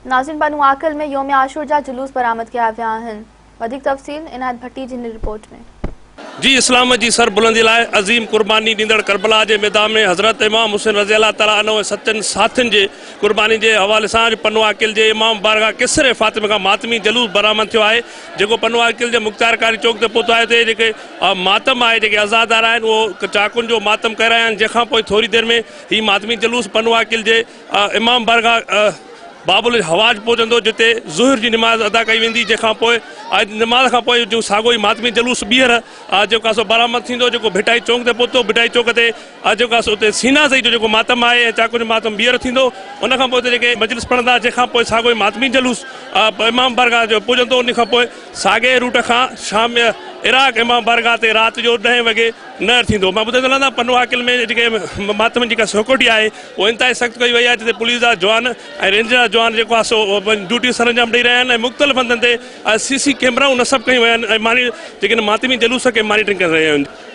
ناظرين بنو عاقل ۾ يوم عاشور جا جلوس برآمد ڪيا ويا آهن. وڌيڪ تفصيل عنايت ڀٽي جي هن رپورٽ ۾. جي اسلام جي سر بلندي لاء عظيم قرباني ڏيندڙ ڪربلا جي ميدان ۾ حضرت امام حسين رضي الله تعالٰي عنه ۽ سچن ساٿين جي قرباني جي حوالي سان اڄ پنو عاقل جي امام بارگاهه قصر فاطمه کان ماتمي جلوس برآمد ٿيو آهي جيڪو پنو عاقل جي مختيارڪاري چوڪ تي پهتو آهي اتي جيڪي ماتم آهي جيڪي عزادار آهن اهو چاقن جو ماتم ڪري رهيا آهن جنهن کان پوء ٿوري دير ۾ هي ماتمي جلوس پنو عاقل جي امام بارگاهه باب الحواج پهچندو جتي ظهر جي نماز ادا ڪئي ويندي جنهن کان پوء نماز کان پوء جو ساڳو ئي ماتمي جلوس ٻيهر جيڪو آهي سو برآمد ٿيندو جيڪو ڀٽائي چونڪ تي پهتو ڀٽائي چوڪ تي جيڪو آهي سو اتي سينا زئي جو جيڪو ماتم آهي ۽ چاڪو جو ماتم ٻيهر ٿيندو ان کان پوء اتي جيڪي مجلس پڙهندا جنهن کان پوء ساڳو ئي ماتمي جلوس امام بارگاهه جو پڄندو ان کان پوء ساڳئي روٽ کان شام عراق امام بارگاهه تي رات جو ڏهين وڳي نهر ٿيندو. مان ٻڌائيندو هلان ته پنو عاقل ۾ جيڪي ماتم جي جيڪا سيڪيورٽي آهي اها انتهائي سخت ڪئي وئي آهي جتي پوليس جا جوان ۽ رينجر جا جوان جيڪو آهي سو ڊيوٽي سرانجام ڏئي رهيا آهن ۽ مختلف هنڌن تي سي سي ڪيمرائون نصب ڪيون ويون آهن ۽ ماني جيڪي ماتمي جلوس کي مانيٽرنگ ڪري رهيا آهن.